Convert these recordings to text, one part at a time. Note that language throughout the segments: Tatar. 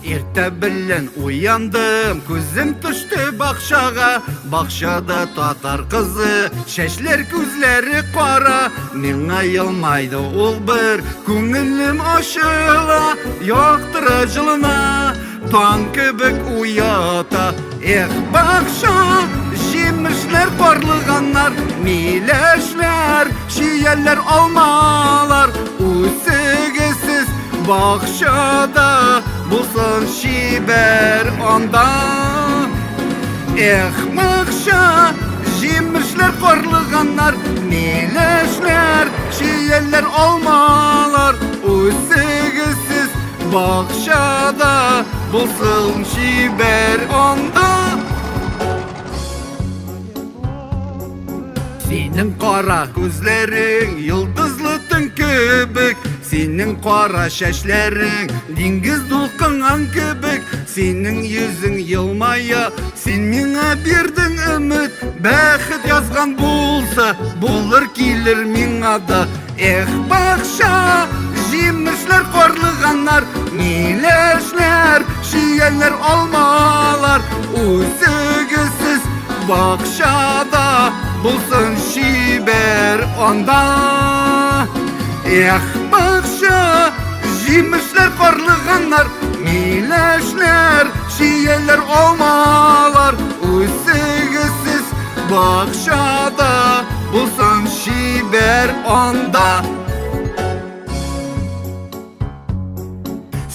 Иртә белән уяндым, күзем төште бакчага. Бакчада татар кызы, чәчләр күзләре кара. Миңа елмайды ул бер, күңелем ачыла, яктыра җылына, таң кебек уята. Эх, бакча, җимешләр, карлыганнар, миләшләр, чияләр, алмалар, үсегез сез бакчада, булсын чибәр анда. Эх, бакча, җимешләр, карлыганнар, миләшләр, чияләр, алмалар, үсегез сез бакчада, булсын чибәр анда. Синең кара күзләрең йолдызлы төн кебек, синең кара чәчләрең диңгез дулкынган кебек, синең йөзең елмая, син миңа бирдең өмет, бәхет язган булса, булыр килер миңа да. Эх, бакча, җимешләр, карлыганнар, миләшләр, чияләр, алмалар, үсегез сез бакчада, булсын чибәр анда. Эх, бакча, җимешләр, карлыганнар, миләшләр, чияләр, алмалар, үсегез сез бакчада, булсын чибәр анда.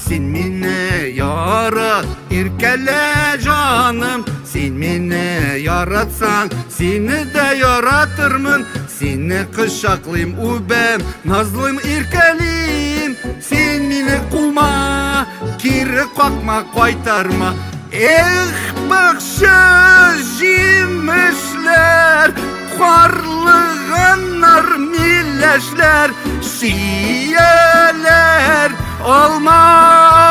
Син мине ярат, иркәлә җаным, син мине яратсаң, сине дә яратырмын, сине кочаклыйм, үбәм, назлыйм, иркәлим. Син мине кума, кире какма, кайтарма. Эх, бакча җимешләр, карлыганнар, миләшләр, чияләр, алмалар,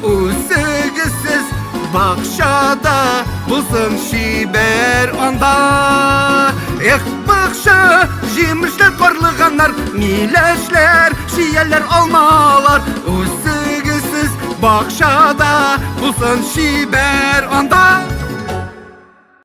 үсегез сез бакчада, булсын чибәр анда. Эх, бакча җимешләр, карлыганнар, миләшләр, чияләр, алмалар, үсегез сез бакчада, булсын чибәр анда.